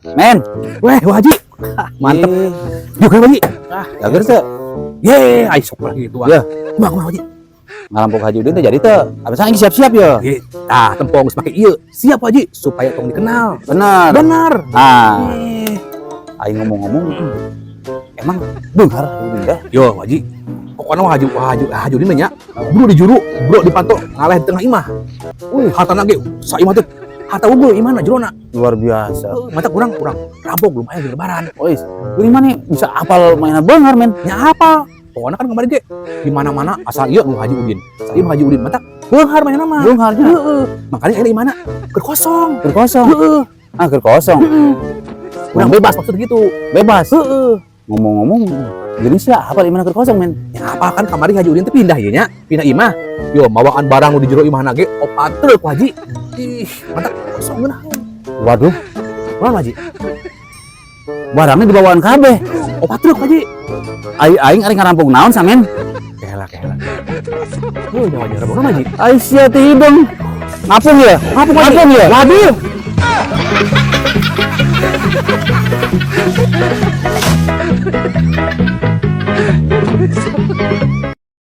Men, Weh, Wah Haji. Mantep. Ih, Juga Haji. Jager teu? Ye, ai sok lagi gitu. Ya. Kumaha kumaha, Haji? Ngarampok Haji Udin teh jadi teu? Abis aing siap-siap ya. Ye, tah tempong geus make ieu. Siap, Haji, supaya tong dikenal. Benar. Benar. Ah, Eh. aing ngomong-ngomong, emang beunghar Haji Udin teh? Yo, Haji. Pokoknya Wah Haji, Wah Haji, Haji Udin mah nya, bro di juru, bro dipantau ngaleh di tengah imah. Wih, hartana ge saimah teh harta unggul imahna jerona. Luar biasa. Heuh, mata kurang kurang rampok lumayan di lebaran. Wis, geuning mana bisa apal mainan beunghar, men? Nya apa? Pokoknya kan kemarin ge di mana-mana asal ieu nu Haji Udin. Asal ieu nu Haji Udin, mata beunghar mainna mah. Beungharnya. Heeh. Makanya ini imahna keur kosong. Keur kosong. Heeh. Ah, keur kosong. Kurang bebas maksud gitu. Bebas. Heeh. Ngomong-ngomong, geuning sih apal imahna keur kosong, men? Ya apa kan kamari Haji Udin teh pindah ieu nya, pindah imah. Yo mawaan barang nu di jero imahna ge opat truk, Haji. Ih, mantap kosong geunah. Waduh, Wah, Haji. Barangnya dibawaan kabeh. Opat truk, Haji. Aing aing ari ngarampok naon sa, men? Kela kela. Oh, nyawa nyawa Haji. Ai sia teh hidung. Ngapung ya? Ngapung, Haji. Ngapung ya? Waduh.